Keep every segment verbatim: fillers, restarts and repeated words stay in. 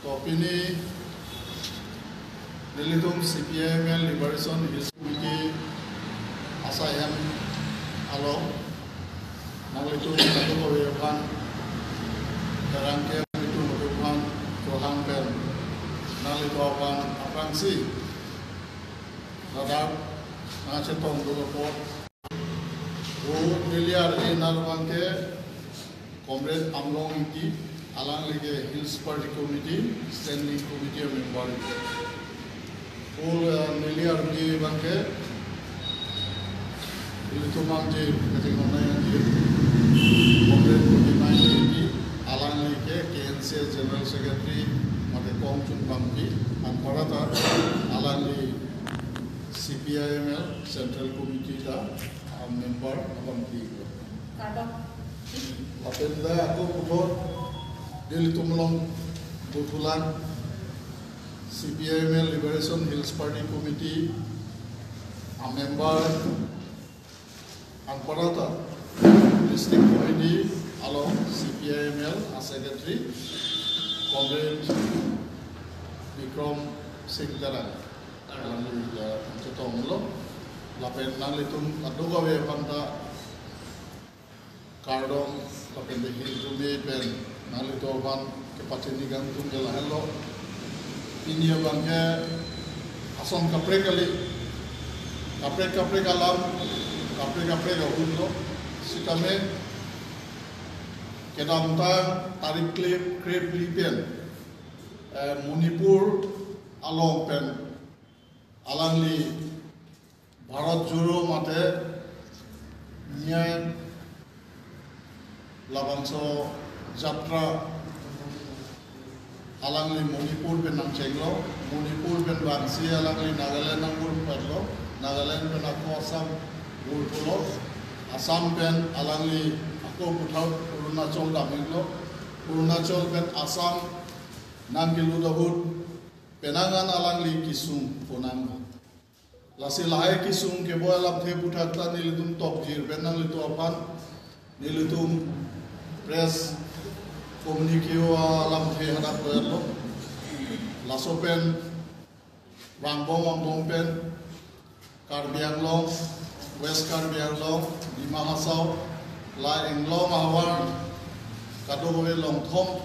To pini nelitum C P I M L Liberation Hills Committee asai hem along nanglitum kadokave aphan, terangke nanglitum aphan chohang pen nanglitum aphan aphrangsi ladak nangchetongdun apot, o neli ar-e nang abangke Comrade Amlong Ingti, alangli ke Hills Party Committee, Standing Committee a member. O, eh, neli arni abangke, ilitum amji kachinghon nangji, Comrade Prodyumna Ingti, alangli ke K N C A General Secretary, mate kongchun bangpi, anparta alangli C P I M L Central Committee ta a member abangpi. Kardom. Lapen dak ako puthot nelitum along buthulang C P I M L Liberation Hills Party Committee a member anparta District Committee along C P I M L a Secretary Comrade Bikram Singh Terang. Alangli, eh, chetonglo. Lapen nanglitum kadokave aphan ta kardom, lapen dehil jumi pen nanglitum aphan kepachini kangtung ke lahenlo. Pini abangke ason kaprek kali, kaprek kaprek alam, kaprek kaprek ahut lo. Sitame kedamtang tarik kre, krephli pen, eh, Manipur along pen alangli Bharat Jodo mate Nyay labangso jatra alangli Manipur pen nangchenglo, Manipur pen vangsi alangli Nagaland nangbur-etlo, Nagaland pen ako Assam bur-etlo, Assam pen alangli ako puthot Arunachal dam-iklo, Arunachal pen Assam nangkelut ahut penang an alangli kesung ponang. Lasi lahai kesung keboi alamthe aputhak ta nelitum tokjir pen nanglitum aphan nelitum press communique alamthe hadak koyatlo. Laso pen vangbom vangbom pen Karbi Anglong, West Karbi Anglong, Dima Hasao, la Anglong ahavar kadokave Longthom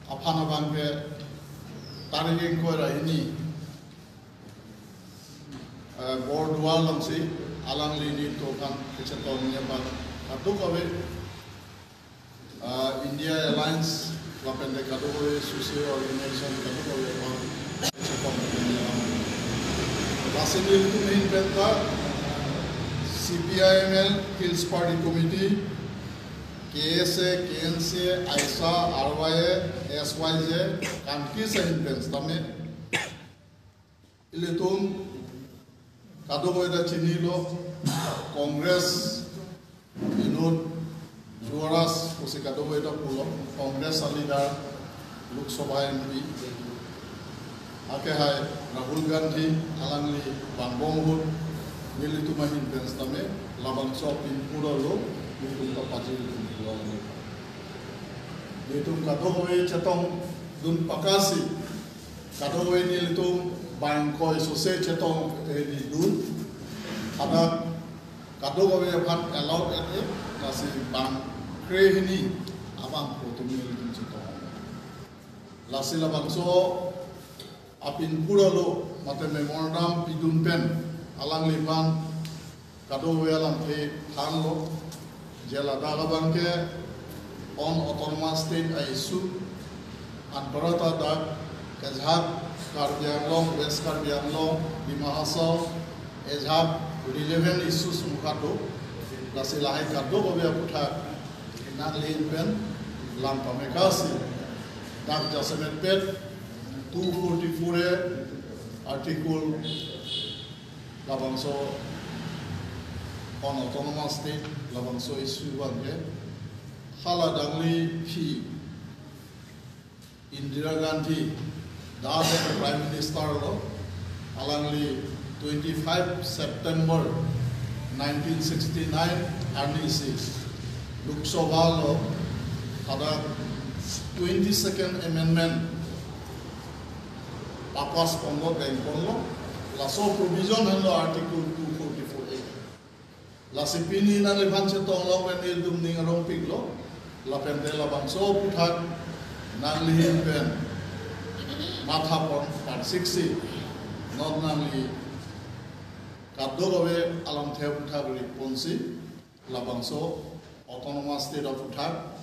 aphan abangke tarik ingkoi ra hini, eh, Borduar alongsi alangli nelitum aphan kachetongji abang kadokave, eh, India Alliance lapen de kadokave social organization kadokave aphan kachetongji abang. Lasi nelitum ahin pen ta C P I M L Hills Party Committee, K S A, K N C A, AISA, R Y A, S Y J, kangkis ahin pen setame ilitum kadokave ta chinilo, Congress inut Yuvraj pusi kadokave ta pulo, Congress a leader, Lok Sabha M P. Akehai Rahul Gandhi, alangli vangbom ahut nelitum ahin pen setame labangso apinpur arlo nelitum ta pajirlo. Nelitum kadokave chetongdun pakasi, kadokave nelitum bang ingkoi sose chetong, eh, nidun. Hadak kadokave aphan allowed et-e, lasi bang kre hini abang ko atum nelitum chetong. Lasi labangso apinpur arlo mate memorandum pidun pen alangliphan kadokave alamthe thanlo, je ladak abangke on autonomous state a-issue, anparta dak kejak Karbi Anglong, West Karbi Anglong, Dima Hasao, ejak relevant issues mukha do, lasi lahai kadokave aputhak nangli ahin pen lam pamekasi, dak jasemet pet two forty-four A article labangso on autonomous state labangso issue abangke hala dangli phi Indira Gandhi, dak Prime Minister lo, alangli twenty-five September nineteen sixty-nine arnisi Lok Sabha lo hadak Twenty-second Amendment papass ponlo, dengponlo, laso provision henlo Article two forty-four A. Lasi pini nangliphan chetong along pen nelitum ning arongpiklo, lapente labangso aphuthak nanglihin pen mathapon, parsiksi, non nangli kadokave alamthe aphuthak riponsi, labangso Autonomous State aphuthak,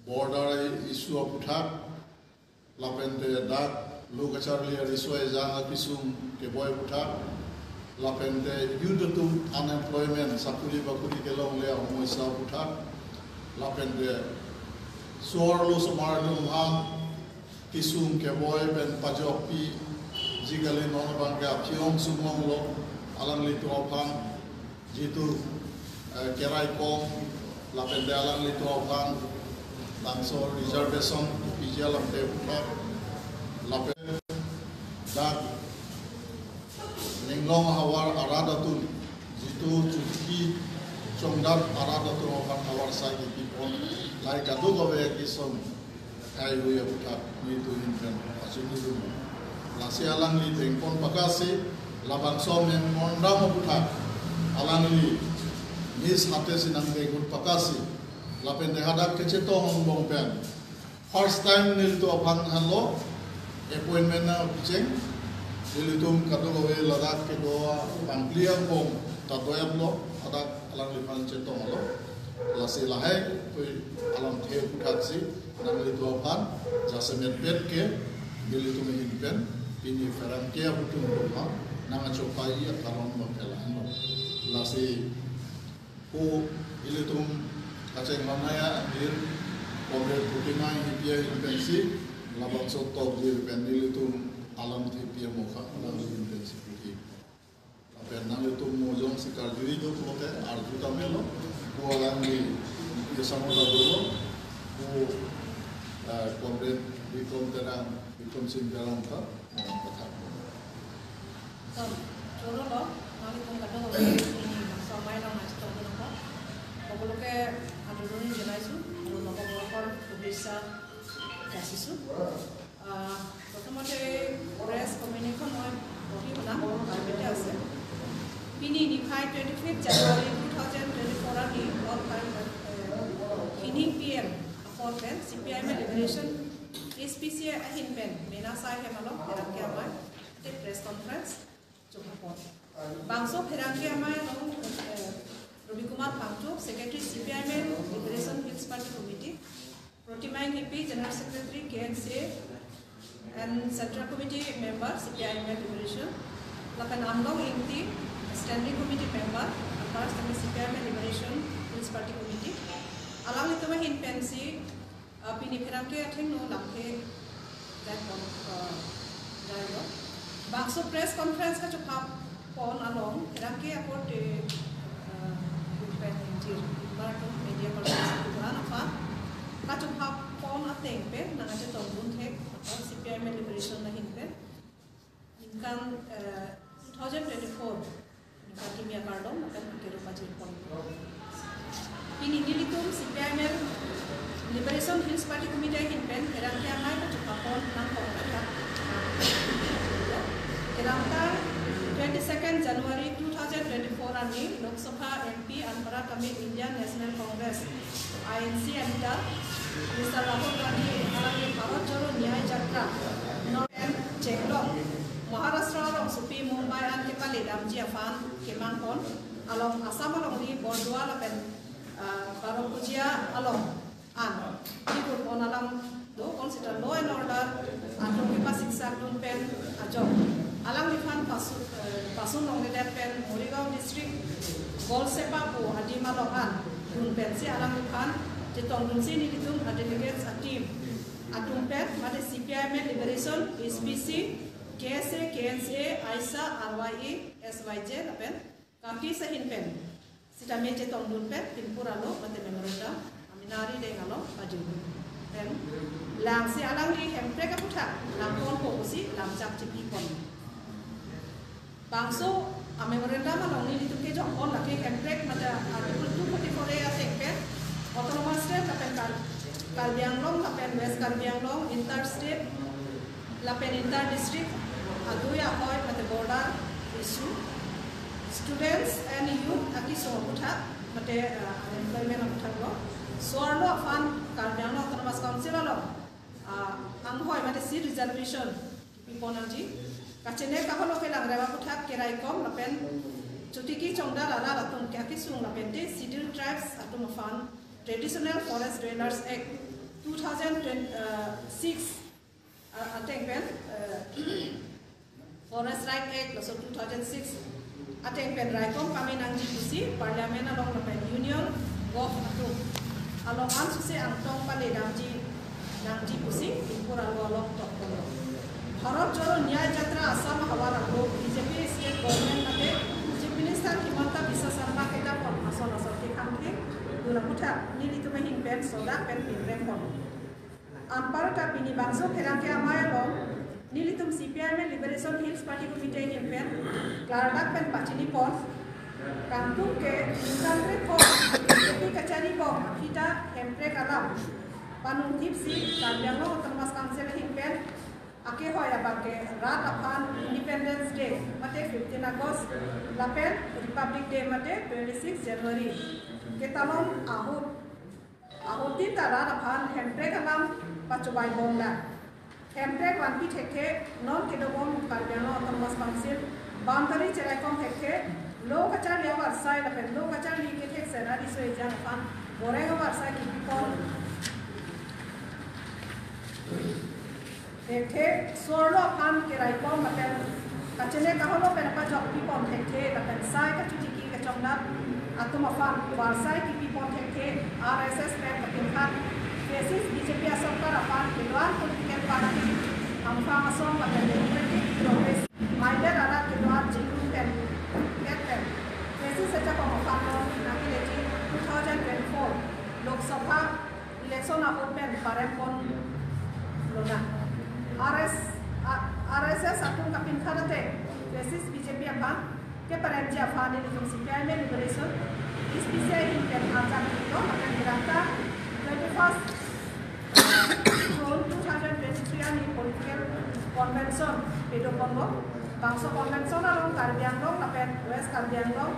border issue aphuthak, lapente dak lo kacharli ariso ejang akesung keboi aphuthak, lapente youth atum unemployment, sakuri bakuri kelongle ahomoisa aphuthak, lapente so-arlo osomar atum aphan kesung keboi pen pajokpi, ji kali non abangke aphi-ong sumonglo, alanglitum aphan jitu, eh, keraikom, lapente alanglitum aphan bangso reservation piji alamthe aphuthak, lapen dak Ninglong ahavar arat atum, jitu chuki chongdat arat atum aphan havar sai kipipon, lahai kadokave kesung haihui aphuthak nelitum ahin pen pachini dun. Lasi alangli dengpon pakasi, labangso memorandum aphuthak alangli Miss Hate si nangdengpon pakasi, lapente hadak kechetong angbong pen first time nelitum aphan henlo appointment nangpicheng, nelitum kadokave ladak kedo abangphli angbong ta do-etlo, hadak alangliphan chetonglo. Lasi lahai koi alamthe aphuthaksi nanglitum aphan jasemet bet ke nelitum ahin pen pini pherangke ahutum aphan nangchopai akalon bangke lahenlo. Lasi ko ilitum kacheng manaya dir Comrade Protima Enghipi ahin pensi labangso tokjir pen nelitum alamthe pi amokha alam ahin pensi puji. Lapen nanglitum mo jongsi karjui doklote arju tamelo, ko alangli pi asamo ta dolo, ko, eh, Comrade Bikrom Terang, Bikrom Sing Terang ta, eh, pathak. তো, চলো, নালিতুম কাটো হবে, ini bangso amei along nangchetong dun nangkok. সকলোকে আদৰণি জনাইছো আৰু নৱবৰ্ষৰ শুভেচ্ছা যাচিছো। আহ, প্ৰথমতে প্ৰেছ কমিউনিকেশ্যন মই পঢ়ি শুনাম, প্ৰাইভেটে আছে। পিনি নিশাই twenty fifth January two thousand twenty four আমি অল টাইম, এ, তিনি পি এম আখৰ pen C P I M liberation H P C I আহি pen মেনা চাই হেমালক এৰাকে আমাৰ প্ৰেছ কনফাৰেন্স চুকাপথ। Bangso pherangke amei along, eh, Ravi Kumar Phangcho, Secretary C P I M Liberation Hills Party Committee, Protima Enghipi, General Secretary K N C A and Central Committee Member C P I M Liberation, lapen Amlong Ingti, Standing Committee Member, Upper Assam C P I M Liberation Hills Party Committee, alanglitum ahin pensi, ah, pini pherangke athengno lamthe jaipon, ah, jailo. Bangso press conference kachopha pon along pherangke akorte, ah, pen ingjir, bar to media person kuran aphan kachopha pon ateng pen nangchetong dun thek, ah, C P I M Liberation ahin pen. Ningkan, eh, two thousand twenty-four, ningkan kimi akardom, ningkan kero pajir pon. Pini nelitum C P I M Liberation Hills Party Committee ahin pen pherangke amei kachopha pon nangkok. Kelangta twenty-second January two thousand twenty-four arni Lok Sabha M P anpara kami Indian National Congress, I N C, anita Mister Rahul Gandhi alangli Bharat Jodo Nyay Yatra no en chenglok Maharashtra alongsopi Mumbai an kepale damji aphan kemang pon along Assam alongri Bordua lapen, ah, Barapujia along an kikur pon alam do, konsita law and order atum kepasiksak dun pen ajok alangliphan pasu, eh, pasun longledet pen Morigaon district Golsepa pu adim along an dun pensi alangliphan chetong dunsi nelitum a delegates a team atum pen mate C P I M Liberation, S P C, K S A, K N C A, AISA, R Y A, S Y J lapen Kapi ahin pen sitame chetong dun pen pinpur alo mate memorandum amena ari deng alo pajir dun. Pen langsi alangli Hemprek aphuthak langponpo pusi lamchak chepi pon. Bangso a memorandum along nelitum kejok pon lake Hemprek mate Article two forty-four A ateng pen Autonomous State lapen tar Karbi Anglong lapen West Karbi Anglong, interstate lapen inter-district adui ahoi mate border issue, students and youth akesung aputhak mate, uh, unemployment aputhak lo. So-arlo aphan Karbi Anglong Autonomous Council along, uh, anghoi mate seat reservation kepipon nangji. Kachene kaholo kelang rema aputhak keraikom lapen chotiki chongdat arat atum ke akesung lapente Scheduled Tribes atum aphan Traditional Forest Dwellers Act two thousand six, uh, ateng pen, uh, Forest Right Act laso two thousand six ateng pen raikom pame nangji pusi Parliament along lapen Union Govt atum along ansose angtong pale damji nangji pusi Dimapur alo along tokpon lo. Bharat Jodo Nyay Yatra Assam ahavar arlo B J P state government mate Chief Minister Himanta Biswa Sarma kedam pon ason ason kekhang thek dun aputhak nelitum ahin pen sodak pen pinreng pon. Anparta pini bangso pherangke amei along nelitum C P I M Liberation Hills Party Committee ahin pen klardak pen pachini pon, kangtung ke ningkan kre-kho B J P kachari bom aphi ta hemprek alam panung thipsi Karbi Anglong Autonomous Council ahin pen akehoi abang ke rat aphan Independence Day mate fifteen August lapen Republic Day mate twenty-six January ketalon ahut ahut tin ta rat aphan hemprek alam pachobai bomlang. Hemprek vanpi thekthe non kedobom Karbi Anglong Autonomous Council boundary cheraikom thekthe, lo kacharli avarsai lapen lo kacharli kethek sena riso ejang aphan boreng avarsai kepipon thekthe, so-arlo aphan keraikom lapen kachene kaholo pen pajok pipon thekthe lapen sai kachotiki kachongdat atum aphan varsai kepipon thekthe, R S S pen kapinkhat fascist B J P asorkar aphan kedo-an political party Hangphang Asom lapen Democratic Progress minded arat kedo-an chingrum pen ket pen fascist ajakong aphan lo nangkeleji two thousand twenty-four Lok Sabha election ahut pen parem pon lonang. R S, a-, R S S atum kapinkhat ateng fascist B J P aphan keparemji aphan nelitum C P I M Liberation East P C I ahin pen arjap lo lapen kedamtang twenty-first June two thousand twenty-three arni political convention pado pon lo. Bangso convention along Karbi Anglong lapen West Karbi Anglong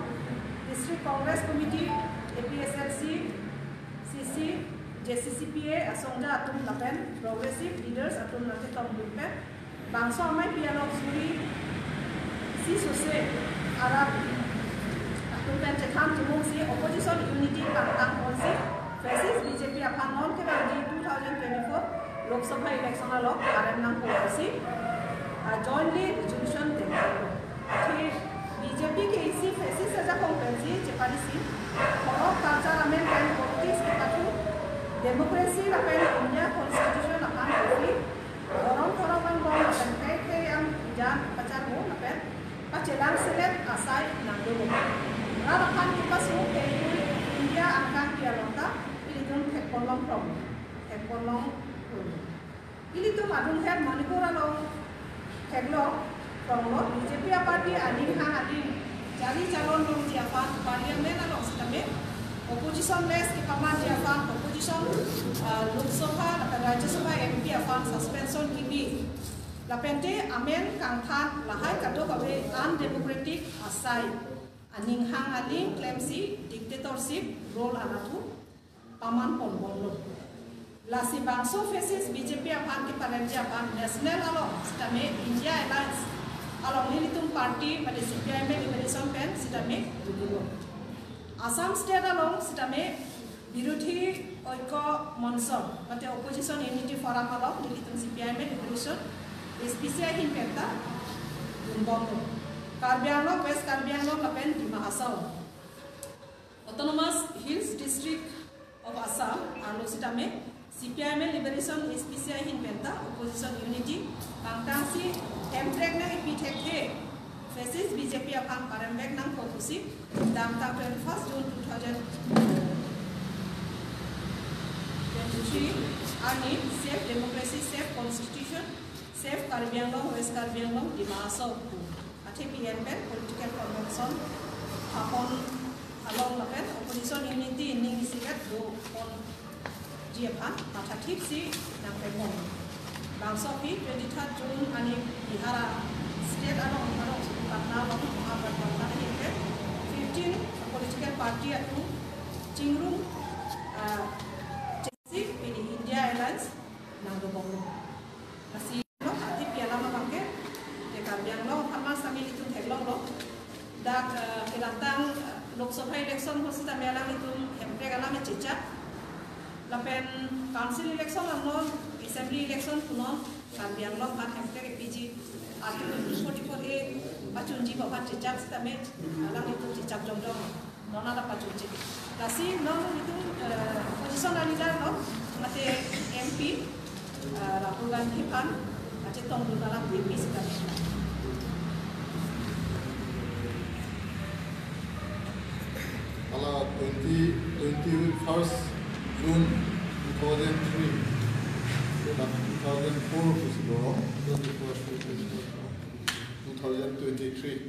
District Congress Committee, A P H L C, C C, J C C P A asongja atum lapen progressive leaders atum nangketong dun pen bangso amei pi along suri isi sose arat atum pen chethan chimungsi opposition unity pangtang ponsi fascist B J P aphan non kevangji two thousand twenty-four Lok Sabha election along parem nangpo pusi, ah, jointly resolution tenglo. Athe B J P ke isi fascist ajakong pensi cheparisi, borok culture amen pen politics kepathu, democracy lapen India Constitution aphan kopi, dhorom dhorom angbong lapen thekthe an jan pacharmo lapen pachelang selet asai nangdolo. Rat aphan kepasung thekthe India angkang pi along ta ilitum thekpon longphrong, thekpon long. Ilitum adung her Manipur along theklong, theklong lo, B J P aparty aning hang aling chari chalon longji aphan Parliament along sitame opposition list kepamanji aphan opposition, ah, Lok Sabha lapen Rajya Sabha M P aphan suspension kebi lapente amen kangthan lahai kadokave undemocratic asai aning hang aling klemsi dictatorship rule anatthu paman pon bomlo. Lasi bangso fascist B J P aphan keparemji aphan national along sitame India Alliance along nelitum party mate C P I M Liberation pen sitame dodunlo. Assam state along sitame Birodhi Oikyo Moncho mate Opposition Unity Forum along nelitum C P I M Liberation S P C I ahin pen ta dun bomlo. Karbi Anglong, West Karbi Anglong lapen Dima Hasao Autonomous Hills District of Assam arlo sitame C P I M Liberation S P C I ahin pen ta opposition unity pangtangsi hemprek nangkipi thekthe fascist B J P aphan paremvek nangpo pusi kedamtang twenty-first June two thousand twenty-three arni Save Democracy, Save Constitution, Save Karbi Anglong, West Karbi Anglong, Dima Hasao pu athe P N pen political convention hapon along lapen opposition unity ning isivet doponji aphan mathathipsi nangpemong. Bangso aphi twenty-third June arni Bihar state along, along Patna along Mahaprabhu Patna ahin ke fifteen political party atum chingrum, ah, chesi pini India Alliance nangdobomlo. Lasi lo, athe pi alam abang ke, ke Karbi Anglong aphan ma sami itum theklonglo. Dak, eh, kedamtang, eh, Lok Sabha election ahut sitame alanglitum Hemprek alam chechak. Lapen council election anon, assembly election punon, Karbi Anglong aphan Hemprek A P G, Article two forty-four A pachunji aphan chechak sitame, alanglitum chechak jongjong. Non ta pachunche. Lasi non itum, eh, opposition leader non, mate M P, eh, Rahul Gandhi aphan kachetongdun alam T V sitame. Hala twenty, twenty-first June two thousand three, two thousand four pusi dorong, twenty-first June two thousand twenty-three.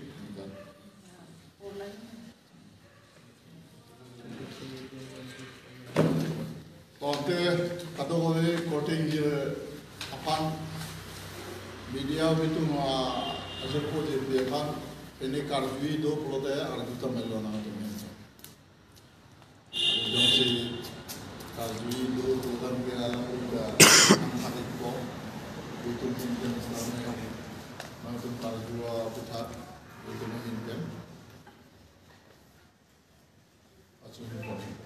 Tangte kadokave korte ingjir aphan media atum ajirpo jirpi aphan pine karjui do pulote arju ta melo nangtum. Jongsi karjui do pulote ke alam uda nangkhadik po. Itum tim tim Islam nangtum karju aputhak itum tim tim. Achung po.